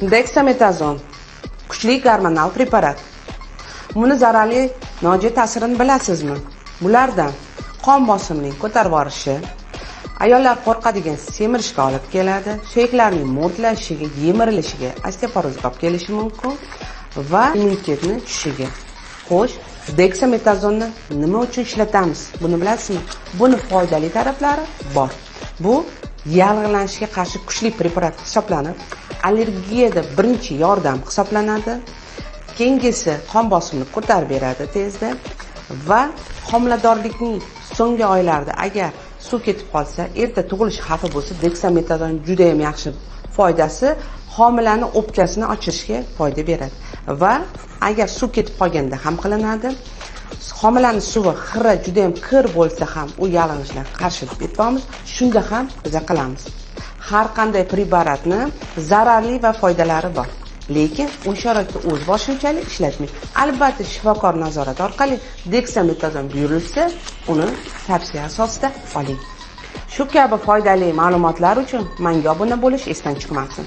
Deksametazon kuchli gormonal preparat. Buni zararli nojo'ya ta'sirini bilasizmi? Bulardan qon bosimining ko'tarib yuborishi, ayollar qo'rqadigan semirishga olib keladi, suyaklarning mo'rtlashishiga, yemirilishiga, osteoporozga olib kelishi mumkin va immunitetni tushishiga. Xo'sh, deksametazonni nima uchun ishlatamiz? Buni bilasizmi? Buni foydali taraflari bor. Bu yallig'lanishga qarshi kuchli preparat hisoblanib, allergiyada birinchi yordam hisoblanadi. Keyingisi qon bosimini ko'tarib beradi tezda va homiladorlikning so'nggi oylarida agar suv ketib qolsa, erta tug'ilish xavfi bo'lsa, deksametazon juda ham yaxshi foydasi homilani o'pkasini ochishga foyda beradi. Va agar suv ketib qolganda ham qilinadi. Homilani suvi xira, juda ham kir bo'lsa ham u yallig'lanishga qarshi aytamiz, shunda ham biz qilamiz. Har qanday preparatni zararli va foydalari bor. Lekin u sharoitda o'z boshimchalik ishlatmang. Albatta shifokor nazorati orqali deksametazon buyurilsa, uni tavsiya asosida oling. Shu kabi foydali ma'lumotlar uchun menga obuna bo'lish esdan chiqmasin.